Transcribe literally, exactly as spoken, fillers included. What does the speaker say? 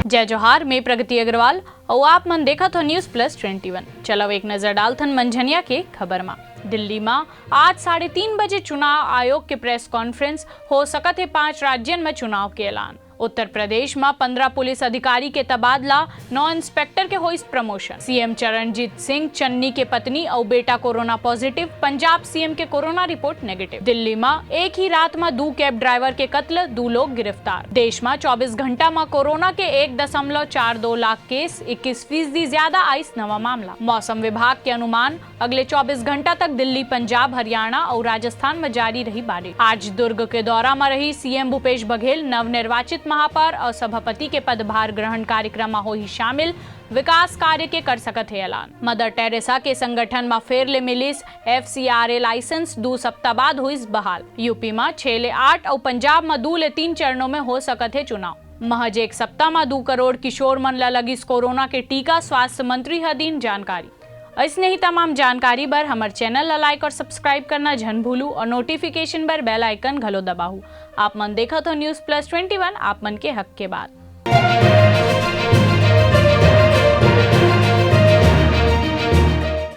जय जोहार, मैं प्रगति अग्रवाल अउ आप मन देखत हो News Plus Twenty One। चलो एक नजर डालथन मंझनिया के खबर मा। दिल्ली मा आज साढ़े तीन बजे चुनाव आयोग के प्रेस कॉन्फ्रेंस, हो सकत हे पांच राज्यन म चुनाव के ऐलान। उत्तर प्रदेश म पंद्रह पुलिस अधिकारी के तबादला, नौ इंस्पेक्टर के होइस प्रमोशन। सीएम चरणजीत सिंह चन्नी के पत्नी अउ बेटा कोरोना पॉजिटिव, पंजाब सीएम के कोरोना रिपोर्ट नेगेटिव। दिल्ली म एक ही रात म दू कैब ड्राइवर के कत्ल, दू लोग गिरफ्तार। देश म चौबीस घंटा म कोरोना के एक दशमलव चार दो लाख केस, इक्कीस फीसदी ज्यादा आइस नवा मामला। मौसम विभाग के अनुमान, अगले चौबीस घंटा तक दिल्ली, पंजाब, हरियाणा अउ राजस्थान म जारी रही बारिश। आज दुर्ग के दौरा म रही सीएम भूपेश बघेल, नवनिर्वाचित महापौर अउ सभापति के पदभार ग्रहण कार्यक्रम म होही शामिल, विकास कार्य के कर सकत हे ऐलान। मदर टेरेसा के संगठन म फेर ले मिलिस एफसीआरए लाइसेंस, दू सप्ताह बाद होइस बहाल। यूपी म छह ले आठ अउ पंजाब म दू ले तीन चरणों में हो सकत हे चुनाव। महज एक सप्ताह म दू करोड़ किशोर मन ल लगिस कोरोना के टीका, स्वास्थ्य मंत्री ह दीन जानकारी। अइसने ही तमाम जानकारी बर हमर चैनल ला लाइक और सब्सक्राइब करना झन भूलू और नोटिफिकेशन बर बेल आइकन घलो दबाहू। आप मन देखत हो News Plus Twenty One, आप मन के हक के बात।